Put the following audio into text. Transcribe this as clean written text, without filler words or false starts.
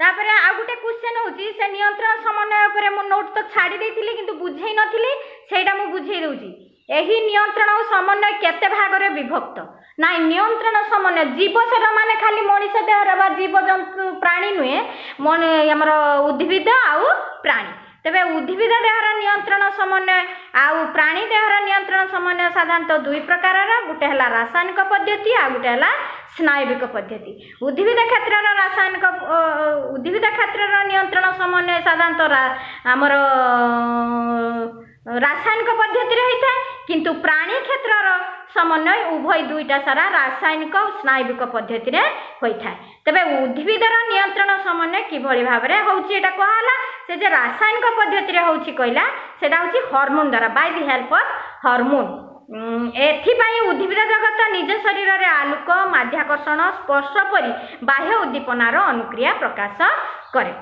ତାପରେ ଆଉ ଗୋଟେ କ୍ୱେଶ୍ଚନ୍ ହେଉଛି, ସେ ନିୟନ୍ତ୍ରଣ ସମନ୍ୱୟ ଉପରେ ମୁଁ ନୋଟ୍ ତ ଛାଡ଼ି ଦେଇଥିଲି, କିନ୍ତୁ ବୁଝେଇ ନଥିଲି, ସେଇଟା ମୁଁ ବୁଝେଇ ଦେଉଛି। ଏହି ନିୟନ୍ତ୍ରଣ ଓ ସମନ୍ୱୟ କେତେ ଭାଗରେ ବିଭକ୍ତ? ନାଇଁ, ନିୟନ୍ତ୍ରଣ ସମନ୍ୱୟ ଜୀବ ଶରୀର ମାନେ ଖାଲି ମଣିଷ ଦେହରେ ବା ଜୀବଜନ୍ତୁ ପ୍ରାଣୀ ନୁହେଁ, ଆମର ଉଦ୍ଭିଦ ଆଉ ପ୍ରାଣୀ। ତେବେ ଉଦ୍ଭିଦ ଦେହର ନିୟନ୍ତ୍ରଣ ସମନ୍ୱୟ ଆଉ ପ୍ରାଣୀ ଦେହର ନିୟନ୍ତ୍ରଣ ସମନ୍ୱୟ ସାଧାରଣତଃ ଦୁଇ ପ୍ରକାରର। ଗୋଟେ ହେଲା ରାସାୟନିକ ପଦ୍ଧତି, ଆଉ ଗୋଟେ ହେଲା ସ୍ନାୟବିକ ପଦ୍ଧତି। ଉଦ୍ଭିଦ କ୍ଷେତ୍ରର ନିୟନ୍ତ୍ରଣ ସମନ୍ୱୟ ସାଧାରଣତଃ ଆମର ରାସାୟନିକ ପଦ୍ଧତିରେ ହୋଇଥାଏ, କିନ୍ତୁ ପ୍ରାଣୀ କ୍ଷେତ୍ରର ସମନ୍ୱୟ ଉଭୟ ଦୁଇଟା ସାରା ରାସାୟନିକ ଓ ସ୍ନାୟବିକ ପଦ୍ଧତିରେ ହୋଇଥାଏ। ତେବେ ଉଦ୍ଭିଦର ନିୟନ୍ତ୍ରଣ ସମନ୍ୱୟ କିଭଳି ଭାବରେ ହେଉଛି, ଏଇଟା କୁହାହେଲା। ସେ ଯେ ରାସାୟନିକ ପଦ୍ଧତିରେ ହେଉଛି କହିଲା, ସେଇଟା ହେଉଛି ହରମୋନ୍ ଦ୍ୱାରା, by the help of hormone. ଏଥିପାଇଁ ଉଦ୍ଭିଦ ଜଗତ ନିଜ ଶରୀରରେ ଆଲୋକ, ମାଧ୍ୟାକର୍ଷଣ, ସ୍ପର୍ଶ ପରି ବାହ୍ୟ ଉଦ୍ଦୀପନାର ଅନୁକ୍ରିୟା ପ୍ରକାଶ କରେ।